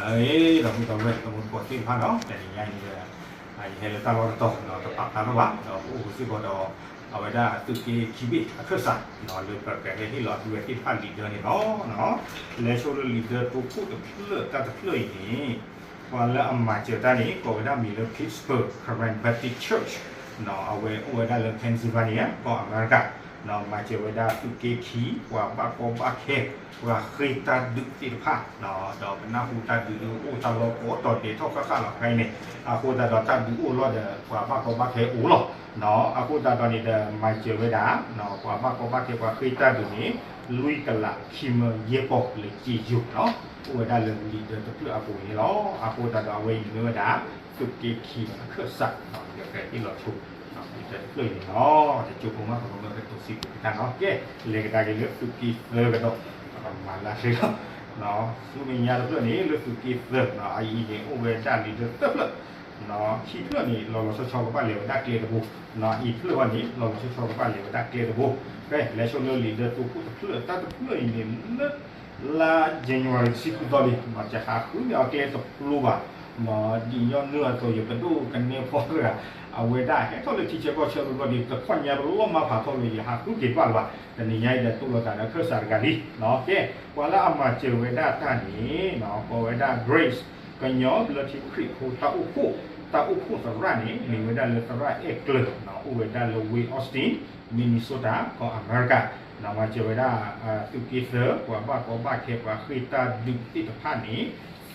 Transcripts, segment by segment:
အ့ ဒီပုၢ်ဒီဝဲၢ် ဒီမိၢ်ဒီပၢ်သ့ၣ်တဖၣ်နီၤ, တနံၤညါအံၤန့ၣ်ဒီး ယဟဲလၢတၢ်လီၢ်တတီၤနီၤ, တပာ်ဖျါထီၣ်ဘၣ်, ဒီးပအိၣ်စ့ၢ်ကီးဒီး အဝဲဒၣ်သုးက့ခံဘ့ၣ်အခၢၣ်စးနီၤ, လၢပကဟဲဟ့ၣ်လီၤသုဝဲသ့ၣ်တဖၣ်လံာ်ဒၢန့ၣ်လီၤ. လဲၤဆိလၢလံာ်ဒၢတိခိၣ်တဖျၢၣ်တၢ်တဖျၢၣ်အံၤန့ၣ် ပှၤလၢအမၤစၢၤတၢ်န့ၣ် ကိးဝဲဒၣ်မံၤလၢ Pittsburgh Korean Baptist Church နီၤ, အဝဲအိၣ်ဝဲဒၣ်လၢ Pennsylvania ကီၢ်အမဲရကၤနီၤ, မၤစၢၤဝဲဒၣ်သုးက့ခံ ပှၤဘၣ်ကီဘၣ်ခဲ ပှၤဃ့တၢ်ဒုးသ့ၣ်တဖၣ်နီၤ, ဒီးပနၢ်ဟူတၢ်ဒုးဒုးအိၣ်တၢ်လီၢ်ကိးတီၤဒဲးထီၣ်ဃၣ်ဃၣ်လီၤခဲအံၤန့ၣ်, အဃိသတးဒီးတၢ်ဒုးအိၣ်လီၢ်ဒီး ပှၤဘၣ်ကီဘၣ်ခဲအိၣ်လီၤနီၤ, အဃိသတးဒီးန့ၣ်ဒီး မၤစၢၤဝဲဒၣ် ပှၤဘၣ်ကီဘၣ်ခဲပှၤဃ့တၢ်ဒုးန့ၣ် လွံၢ်ကလးခံမၢယဲၢ်ပီၢ်လၢက့ယိၤနီၤ, အိၣ်ဝဲဒၣ်လၢလံာ်ဒၢတဖျၢၣ်အပူၤန့ၣ်လီၤ. အဃိသတးဒီးအဝဲအံၤန့ၣ်မ့ၢ်ဝဲဒၣ် သုးက့ခံအခၢၣ်စးနီၤ, ဒီးကဟ့ၣ်လီၤဆိ လံာ်ဒၢတဖျၢၣ်အံၤန့ၣ်လီၤ. တကၠိဖိမး ပကမၢကတိၤစံးဘျုးက့ၤတၢ်နီၤ, ကဲ လဲၤကဒါက့ၤလၢသုးက့သၢကဒီး မၤလၢဆ့လီၤ ဆူမဲာ်ညါတဖျၢၣ်န့ၣ် လၢသုးက့သၢနီၤ, အအံၤန့ၣ် အိၣ်ဝဲဒၣ်လံာ်ဒၢသၢဖျၢၣ်နီၤ, ခံဖျၢၣ်န့ၣ် လီၤလီၤဆီဆီကဘၣ်လဲၤဝဲဒၣ်ကျဲတဘိနီၤ, အံၤတဖျၢၣ်ဝဲန့ၣ် လီၤလီၤဆီဆီကဘၣ်လဲၤဝဲဒၣ်ကျဲတဘိ. ဖဲ လဲၤဆိလၢလံာ်ဒၢတိခိၣ်တဖျၢၣ်တၢ်တဖျၢၣ်အံၤန့ၣ် လၢ လါ January တဆံဃုသီလံ, မ့ၢ်ကဟးဃုန့ၢ်အီၤကျဲတပျိဘၣ်နီၤ, ဒ်ညီနုၢ်အသိး ယပဒိၣ်ကနဲဖီတဂၤ အဝဲဒၣ်ဟဲထီၣ်လၢထံဆၢကီၢ်ဆၢတဘျီဒီး တခီညါတလီၢ်မၤဖးထီၣ်လၢ ယဟးဃုက့ၤဘၣ်လၢၤဘၣ်, တနံၤညါအံၤဒီးတိၢ်လီၤသးဒီးအခၢၣ်စးတဂၤလံနီၤ. ကဲ ပှၤလၢအမၤစၢၤဝဲဒၣ်တၢ်န့ၣ်နီၤ, ကိးဝဲဒၣ် Grace ကညီဘျၢထံခရံာ်ဖိတၢ်အိၣ်ဖှိၣ်, တၢ်အိၣ်ဖှိၣ်သရၣ်န့ၣ် မ့ၢ်ဝဲဒၣ်လၢသရၣ်အဲၣ်ကျၢၤနီၤ, အိၣ်ဝဲဒၣ်လၢဝ့ၢ် Austin Minnesota ကီၢ်အမဲရကၤနီၤ, မၤစၢၤဝဲဒၣ် သုးက့သၢ ပှၤဘၣ်ကီဘၣ်ခဲ ပှၤဃ့တၢ်ဒုးသ့ၣ်တဖၣ်န့ၣ်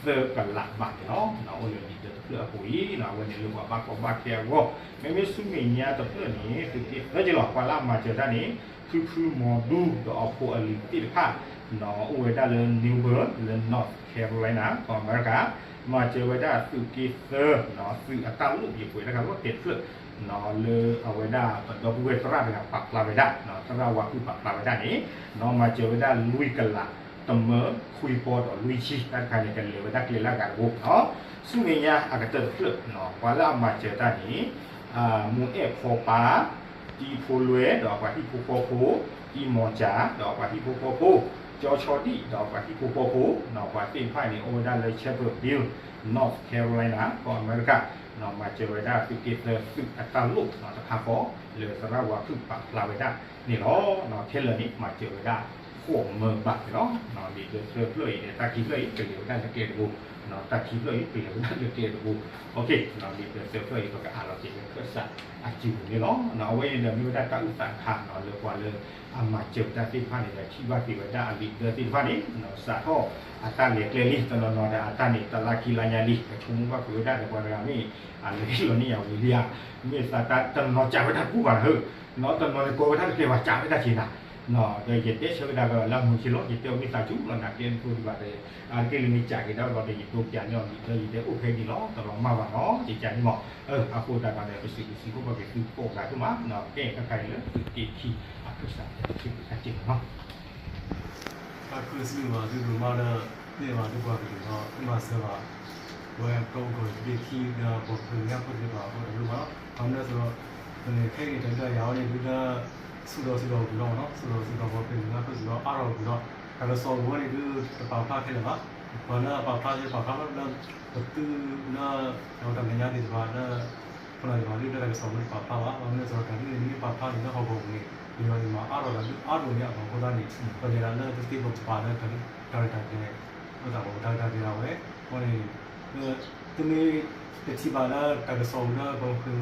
သၢကလးဘးန့ၣ်လီၤ. အိၣ်လၢလံာ်ဒၢတဖျၢၣ်အပူၤအံၤနီၤ, အဝဲန့ၣ်လၢပှၤဘၣ်ကီဘၣ်ခဲအဂီၢ်, မ့မ့ၢ်ဆူမဲာ်ညါတဖျၢၣ်န့ၣ် သုးက့သၢက့လီၤ, ပှၤလၢအမၤစၢၤတၢ်န့ၣ် ဖုဖုမီၤဒူ ဒီးအဖိအလံၤသ့ၣ်တဖၣ်နီၤ, အိၣ်ဝဲဒၣ်လၢ New Bern လၢ North Carolina ကီၢ်အမဲရကၤ, မၤစၢၤဝဲဒၣ်သုးက့သၢနီၤ, သုးအတၢ်လိၣ်ယပှဲၤတၢ်ဂၤလီၤတဲာ်တဖျၢၣ်နီၤ, လၢအဝဲဒၣ်ပဒီပုၢ်ဝဲၢ်သရၣ်တဂၤပာ်ဖျါဝဲဒၣ်နီၤ, သရၣ်ဝါဖုၣ်ပာ်ဖျါဝဲဒၣ်န့ၣ်နီၤ, မၤစၢၤဝဲဒၣ်လွံၢ်ကလး တမၢခွံပီၢ်ဒီးလွံၢ်ဆံ, တၢ်တခါန့ၣ် ကလဲၤဝဲဒၣ်ကျဲလၢအဂၤတဘိနီၤ. ဆူမဲာ်ညါအကတၢၢ်တဖျၢၣ်နီၤ, ပှၤလၢအမၤစၢၤတၢ်န့ၣ် မိၢ်အဲၣ်ဖီပၢ်, တံၤဖိလွဲ ဒီးပှၤဟံၣ်ဖိဃီဖိ, တံၤမီၤစၢ် ဒီးပှၤဟံၣ်ဖိဃီဖိ, ကၠီဆီဒံၣ် ဒီးပှၤဟံၣ်ဖိဃီဖိနီၤ, ပှၤသ့ၣ်တဖၣ်န့ၣ် အိၣ်ဝဲဒၣ်လၢ Chapel Hill, North Carolina ကီၢ်အမဲရကၤနီၤ, မၤစၢၤဝဲဒၣ်သုးက့သၢသုးအတၢ်လိၣ်နီၤ, တဖၣ်ဃီလၢသရၣ်ဝါဖုၣ်ပာ်ဖျါဝဲဒၣ်န့ၣ်လီၤ. ခဲလၢာ်န့ၣ် မၤစၢၤဝဲဒၣ်ဃိးမၢဘးန့ၣ်လီၤ. လံာ်ဒၢသၢဖျၢၣ်အံၤဒီး တၢ်ခံဖျၢၣ်အံၤ ကလဲၤဝဲဒၣ်လၢကျဲတဘိ, တၢ်ခံဖျၢၣ်အံၤ ကလဲၤဝဲဒၣ်လၢကျဲတဘိ. လံာ်ဒၢသၢဖျၢၣ်အံၤ ပကအးလီၤက့ၤလၢခၢၣ်စးအစုပူၤန့ၣ်လီၤ. အဝဲန့ၣ်ဒီးမ့ၢ်ဝဲဒၣ်တၢ်အုၣ်သးတခါနီၤ, လၢပှၤလၢအမၤစၢၤတၢ်သ့ၣ်တဖၣ်န့ၣ်ဒီး ထံၣ်ဘၣ်က့ၤဝဲဒၣ်အလံာ်ဒၢသ့ၣ်တဖၣ်န့ၣ် စးထီၣ်အတၢ်လဲၤကျဲလံ, တနီၤနီၤဒီးအတၢ်န့ၣ် တလါခံလါညါလံ, ပဆိကမိၣ်ဘၣ်ကွံာ်ဝဲဒၣ်ဒီးပှၤတဂၤမ့ၢ် အလဲၤဟ့ၣ်လီၤန့ၢ်ယၤဝံၤလံဧါ, မ့ၢ်သးတၢ်တနီၤစံးဝဲဒၣ်တဘူၣ်ဘၣ်နၤဧၢ, တနီၤန့ၣ်ကိးဝဲဒၣ်တကဲဘၣ် စံးဝဲဒၣ်က့ၤနၤ, ဒီးယတဲဆၢကဒါက့ၤလၢအမုာ်က့ၤလီၤ, ယတဲအီၤမ့ၢ်သးစူၤလီၤ နၤကျဲတသိးဒံးဘၣ်ဒီး အါတက့ၢ်လၢမ့ၢ်စံးက့ၤဒၣ်လီၤဒီး ယဒိးပျးန့ၢ်အီၤလံဒီး ယတဲအိၣ်ဖဲဒံးလီၤ, တလီၤမၢ်ဘၣ်နီၤ, ယစံးန့ၣ်မး, အဃိသတးဒီးန့ၣ် ပစံးဘျုးစံးဖှိၣ်ဘၣ်က့ၤသုကိးဂၤဒဲးမး, ကဲ တၢ်ခါအံၤလၢသုးက့ခံအခၢၣ်စး တၢ်စံးဘျုးတၢ်စံးဘျုးနီၤ. တၢ်ခုစံးဘၣ်သုဒိၣ်မးဒီး သ့ၣ်မးသုပှၤကလုာ်ဒီး သုမၤစၢၤဘၣ် ပဝဲပအိၣ်ကီၢ်တဘ့ၣ်ခံဒီး ပှၤကလုာ်ညါဖိသ့ၣ်တဖၣ်အဃိတၢ်ဘျုးမးလီၤ. ဘၣ်မနုၤအဃိ ပန့ၣ်ခဲအံၤန့ၣ် တၢ်ဒုးတၢ်ယၤအီၤန့ၣ် ဒုးလၢ ဆူၣ်ထီၣ်ဆူၣ်ထီၣ်ပူၤလီၤမးနီၤ, ဆူၣ်ထီၣ်ဆူၣ်ထီၣ် ပှၤကလုာ်ညါဖိသ့ၣ်တဖၣ်အါထီၣ်ပူၤလီၤ. တၢ်ကစီၣ်ပူၤန့ၣ် ဒုးတပာ်ဖျါခဲလၢာ်ဘၣ်, ပှၤလၢအပာ်ဖျါသ့ၣ်ပာ်ဖျါလီၤ လၢပသုးလၢ တၢ်မဲာ်ညါသ့ၣ်တဖၣ်လၢ ခိၣ်နၢ်သ့ၣ်တဖၣ်လၢတၢ်ကစီၣ်ပူၤန့ၣ်ပာ်ဖျါဘၣ်, ဘၣ်မနုၤအဃိ တၢ်ဒုးန့ၣ်မ့ၢ်ပာ်ဖျါန့ၣ် လၢဟီၣ်ကဝီၤပူၤန့ၣ် ပယီၤန့ၣ်မၤအါထီၣ်တၢ်ဒုးအါဒိၣ်န့ၣ်အဃိသတးန့ၣ် ပလဲၤဒၣ်လၢတသ့ပကပၤလၢတၢ်ရဲၣ်တၢ်ကျဲၤ အိၣ်သးဝဲ တၢ်ရဲၣ်တၢ်ကျဲၤဝဲ အဃိန့ၣ် သုမ့ၢ်တထံၣ်ဘၣ်လၢတၢ်ကစီၣ်ပူၤလၢ ပှၤဃ့ဝဲ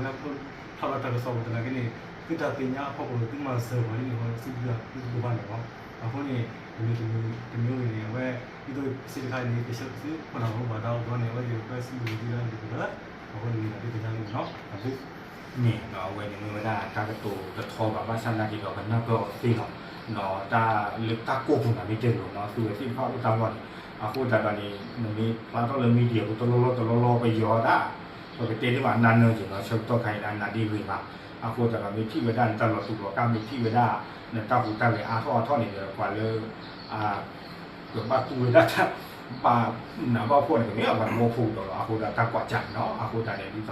ဖျါလီၤတၢ်ကစီၣ်ပူၤသနာ်က့န့ၣ် သုတၢ်သ့ၣ်ညါအဖီခိၣ် သုမၤစၢၤပှၤလံန့ၣ် စံးဘျုးသုတဘၣ်န့ၣ်လီၤ. အဃိန့ၣ် တမံၤတမံၤတမံၤဂ့ၤန့ၣ် အဝဲ ဒ်သိးစ့တခါအံၤန့ၣ် ကဆှၢသုခိၣ်နၢ်ဖိဘၣ်တၢ်အိၣ်ဘျီန့ၣ် အဝဲသ့ၣ်ကပၢဆံးဘျုးသုလၢဒ်သိးလၢ အဃိန့ၣ်မ့ၢ်ဒၣ်သုသ့ၣ်ညါလံန့ၣ်လီၤ. မ့ၢ်ဒီးအဝဲန့ၣ်မ့ၢ်ဝဲဒၣ်တၢ်ကတိၤတထီဘၣ် ဘၣ်ဆၣ်သနာ်က့ဒီး ပနၢ်ပၢၢ်အီၤသ့လီၤ. ဒီးတၢ်လၢတၢ်ကိၢ်ပူၤန့ၣ်မ့ၢ်တလိၤနီၤ သုဝဲသ့ၣ်တဖၣ်အိၣ်တၢ်လီၢ်န့ၣ် အဃိသတးဒီးန့ၣ် နမ့ၢ်ဖျါထီၣ်လၢ media ပူၤတလီၢ်လီၢ်တလီၢ်လီၢ် ပယီၤဒၣ် ပကတဲန့ၢ်ဘၣ်နၤနၢၤက့ၤနီၤ ဆၢကတီၢ်ခါအံၤဒၣ်နၤဒ်ဂ့ၤဘၣ်. အဃိသတးဒီးမ့ၢ်ထံၣ်ဝဲဒၣ်နတၢ်လီၤတူာ်လီၤကာ် မ့ၢ်ထံၣ်ဝဲဒၣ် နတၢ်ဟူးတၢ်ဂဲၤအါထီၣ်အါထီၣ်န့ၣ်ဒီး ပှၤလၢ ကဘၣ်တူၢ်ဝဲဒၣ်တၢ် ဘၣ်နးဘၣ်ဖှီၣ်န့ၣ် ကမ့ၢ်အပှၤတဘီဖိဒီးလီၤ. အဃိသတးတၢ်ကွၢ်စၢ်န့ၣ်နီၤ အဃိသတးန့ၣ် ဒ်သိးဒီး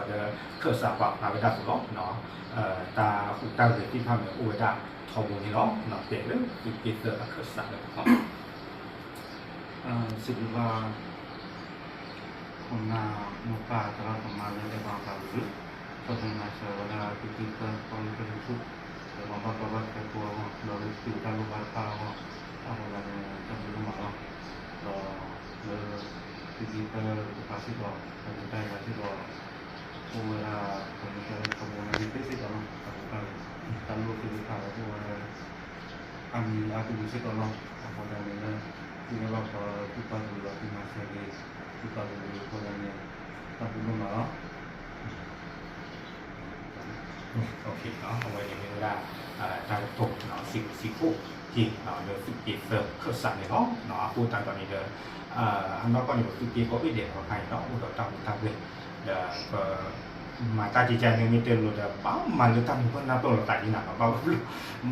ခၢၣ်စးပာ်ဖျါဝဲဒၣ်အသိးလီၤ. တၢ်ဟူးတၢ်ဂဲၤသ့ၣ်တဖၣ်မ့ၢ်အိၣ်ဝဲဒၣ်ထီဘိန့ၣ်လီၤ. တဲလၢသုးက့သၢအခၢၣ်စးလၢပှၤ စံးဘျုးဘၣ် ခိၣ်နၢ်မိၢ်ပၢ်သရၣ်သမါလၢအဲၣ်ဘၣ်အသးဒီး ဆီၣ်ထွဲမၤစၢၤဝဲဒၣ်သုးက့သၢ ကီၢ်ရ့ၣ်ကရူၢ်ဆူၣ် လၢပှၤဘၣ်ကီဘၣ်ခဲဖိအဂီၢ် ဒီးလၢသုးတၢ်လိၣ်ဘၣ်တဖၣ်အဂီၢ် အဃိသတးန့ၣ် တၢ်ဘျုးဒိၣ်မးလီၤ. ဒီးလၢသုးက့သၢတကပၤစ့ၢ်ကီး ပမ့ၢ်တၢ်ယၤစ့ၢ်ကီး အိၣ်ဝဲဒၣ် ပမ့ၢ်တဲလၢထီဘိန့ၣ်သ့စ့ၢ်ကီးလီၤ. အဃိသတးန့ၣ် တၢ်လိၣ်သ့ၣ်တဖၣ်လၢအိၣ်ဝဲ အါမံၤအါကလုာ်စ့ၢ်ကီးလီၤ. အဃိသတးန့ၣ်လၢ သုးန့ၢ်ဘၣ်ပှၤသုးပာ်ကလုာ်ဒီးသုးမၤစၢၤက့ၤ သုးပာ်ကလုာ်အဃိသတးန့ၣ် တၢ်ဘျုးဒိၣ်မးလီၤ. အဝဲန့ၣ်မ့ၢ်ဝဲဒၣ် တၢ်ကတိၤ စံးဘျုးစံးဖှိၣ်က့ၤ လၢသုးက့သၢခၢၣ်စးန့ၣ်လီၤ. အဃိသတးဒီးန့ၣ်ဒီး အနီၢ်ကီၢ်န့ၣ် ပသုးက့ကိးဘ့ၣ်ဒဲးတခါအံၤနီၤ အိၣ်ဒီးတၢ်ဟူးတၢ်ဂဲၤ ဒီး ပမၤတၢ်ကံကါန့ၣ်မ့ၢ်တဲလိၤဒီး ဘၣ်မၤလၢတၢ်မုာ်ပၢၢ်နၢ်ပၢၢ်လိာ်သးဒ်န့ၣ်နီၤ ဘၣ်ဘျုး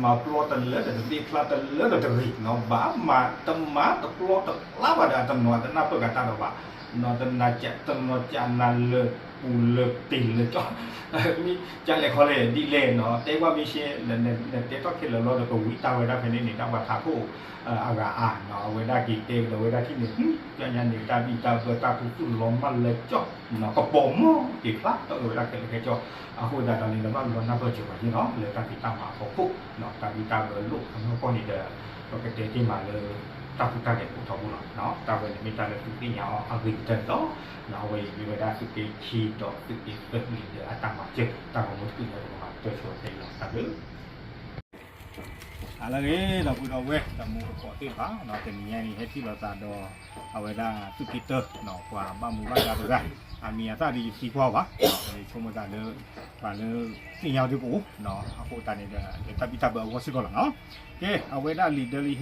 မၤပျီတလၢဒီးတသ့ဖျါတလၢဒီးတဂ့ၤနီၤ ဘၣ်မၤတမၤတပျီတဖျါဘၣ်ဒီးအတနီၤအတနၢ်ပၢၢ်ကးတၢ်ဒီးဘၣ် နီၤတနၤကးတနီၤကးနၤလၢပူၤလၢတ့ၢ်လၢကၠီ မ့ၢ်ကလဲၤခီလဲၣ်ဒ်လဲၣ်နီၤ တဲကွၢ်မ့ၢ်ရှဲ နတဲထီၣ်ခဲလၢာ်လီၤဒီးကဝံတၢ်ဝဲဒၣ်ဖဲန့ၣ်န့ၣ် တၢ်ပှၤထးခိၣ် အဂၤအါနီၤ အဝဲဒၣ်က့ၤတဲကဒီးဝဲဒၣ်ထံၣ်န့ၣ် ကညါန့ၣ် တၢ်ဘံၣ်တၢ်ဘၢတၢ်ခူသူၣ်လီၤမၢ်လၢကၠီ နီၤ ကပီၤမီၢ်က့ၤဖျါထီၣ်က့ၤဝဲဒၣ်ခဲလၢာ်ခဲဆ့ အဃိသတးဒီးန့ၣ် နဘၣ်မုာ်လီၤနၢ်ပၢၢ်စၢၤပှၤယ့ၢ်နီၤ လၢတၢ်ဖံးတၢ်မၤအဖီခိၣ်နီၤ တၢ်ဘံၣ်တၢ်ဘၢလိၣ်အနီၢ်ကီၢ်န့ၣ်ဒီး ပကတဲတ့ၢ်မးလၢ တၢ်ဟူးတၢ်ဂဲၤအိၣ်ထီဘိလီၤနီၤ တၢ်ဝဲန့ၣ်မ့ၢ်တၢ်လၢသုသ့ၣ်ညါအီၤအဂ့ၤကတၢၢ်န့ၣ်လီၤ နီၤ အဝဲအံၤမ့ၢ်ဝဲဒၣ်သုးက့ခံဒီးသုးက့သၢလံၤဒီးအတၢ်မၤစၢၤ တၢ်ဂီၤမူတကုာ်ညါပကမၤကတၢၢ်ဆိဖဲအံၤလီၤ တၢ်ဘျုး အလၢဂ့ၤ ဒီပုၢ်ဒီဝဲၢ် တမူတကိးသ့ၣ်တဖၣ်နီၤ တနံၤညါအံၤ ဟဲထံၣ်လိာ်သးဒီး အဝဲဒၣ်သုးက့တၢနီၤ ပှၤဘၣ်မူဘၣ်ဒါတဂၤ အမံၤအသၣ်ဒီးယသံကွၢ်ဘၣ် ယဆိကမိၣ်သးလၢ ပှၤလၢသ့ၣ်ညါအီၤဒ်ကအိၣ်နီၤ အဃိသတးန့ၣ်ဒီး လၢတၢ်ဘံၣ်တၢ်ဘၢအဂီၢ်စ့ၢ်ကီးလီၤနီၤ ကဲ အဝဲဒၣ်လံာ်ဒၢလၢယဟဲကၠီၤဃုာ်အိၣ်ဝဲဒၣ်ဖဲဖဲအံၤတဖျၢၣ်နီၤ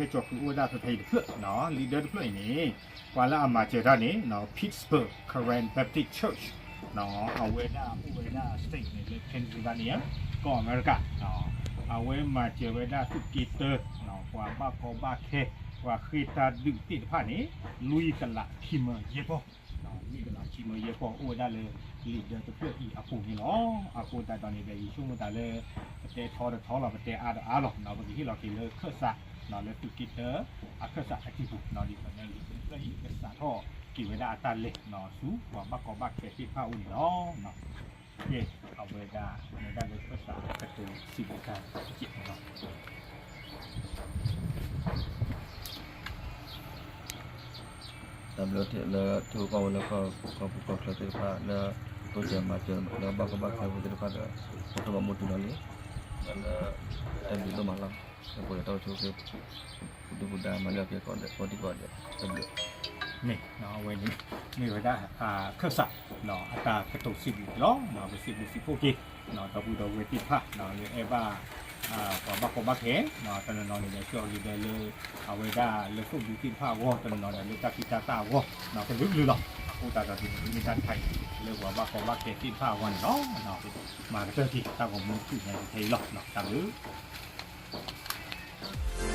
လံာ်ဒၢတဖျၢၣ်အံၤန့ၣ် ပှၤလၢအမၤစၢၤတၢ်န့ၣ်နီၤ Pittsburgh Karen Baptist Church နီၤ အဝဲဒၣ်အိၣ်ဝဲဒၣ် state န့ၣ်လၢ Pennsylvania ကီၢ်အမဲရကၤ အဝဲမၤစၢၤဝဲဒၣ်သုးက့တၢ ပှၤဘၣ်ကီဘၣ်ခဲ ပှၤဃ့တၢ်ဒုးသ့ၣ်တဖၣ်န့ၣ် လွံၢ်ကလးခံမၢယဲၢ်ပီၢ် လွံၢ်ကလးခံမၢယဲၢ်ပီၢ် အိၣ်ဝဲဒၣ်လၢလံာ်ဒၢတဖျၢၣ်အံၤအပူၤန့ၣ်လီၤ. အဃိသတးဒီးန့ၣ်ဒီး ယဆိကမိၣ်သးလၢ ပတဲထီတထီလီၤ ပတဲအါတအါလီၤ ပကဟ့ၣ်လီၤက့ၤလၢခၢၣ်စး လၢသုးက့တၢ အခၢၣ်စးအတံၤပူၤ ဒ်သိးလၢလံာ်ဒၢတဖျၢၣ်အံၤ ကစးထီၣ်က့ၤဝဲဒၣ်အတၢ်လဲၤနီၤဆူ ပှၤဘၣ်ကီဘၣ်ခဲသ့ၣ်တဖၣ်အအိၣ်န့ၣ်လီၤ. ကဲ အဝဲဒၣ် မ့ၢ်ဒၣ်လၢခၢၣ်စးကတိၤစံးဘျုးတၢ်တကဲးန့ၣ်လီၤ. တၢ်ဘျုးလၢထံဖိကီၢ်ဖိလၢကီၢ်ပူၤကီၢ်ချၢသ့ၣ်တဖၣ် လၢတိစၢၤမၤစၢၤလၢဘၣ်ကီဘၣ်ခဲဖိသ့ၣ်တဖၣ်ဒီး ပထိၣ်ဘၣ်မူတူၢ်နီၣ်လံ ဒီးလၢ တၢ်ဘျုးဒိၣ်မးလီၤ လၢပှဲၤဒီးတၢ်အိၣ်ဆူၣ်အိၣ်ချ့ ပူၤဒုၣ်ပူၤဒါမၤလၢက့ၤကီၢ်ဒီးကီၢ်ဒံကီၢ်ဒဲး တၢ်ဘျုး မ့ၢ်အဝဲန့ၣ် မ့ၢ်ဝဲဒၣ် ခၢၣ်စး အတၢ်ကတိၤစံးဘျုးလီၤ. ပစံးဘျုးစံးဖှိၣ်က့ၤ ဒီပုၢ်ဒီဝဲၢ်သ့ၣ်တဖၣ် လၢအဲၣ်ဘၣ် ပှၤဘၣ်ကီဘၣ်ခဲ တနီၤနီၤန့ၣ်ဒီး ကၠီလံဒီးလၢ အဝဲဒၣ်လၢသိၣ်ဒူသ့ၣ်တဖၣ်အဂီၢ် တနီၤနီၤဒီးလၢတၢ်ဖံးတၢ်သၣ်အဂီၢ် ကလုာ်ကလုာ်လီၤ. အဃိသတးဒီး ဒ်သိးမ့ၢ်တၢ်တခါအံၤ လၢပှၤဘၣ်ကီဘၣ်ခဲသ့ၣ်တဖၣ်အဂီၢ်န့ၣ်လီၤ. မၤကတၢၢ်က့ၤတၢ်ဂီၤမူတကုာ်ညါအံၤခဲအံၤလီၤ. တၢ်ဘျုး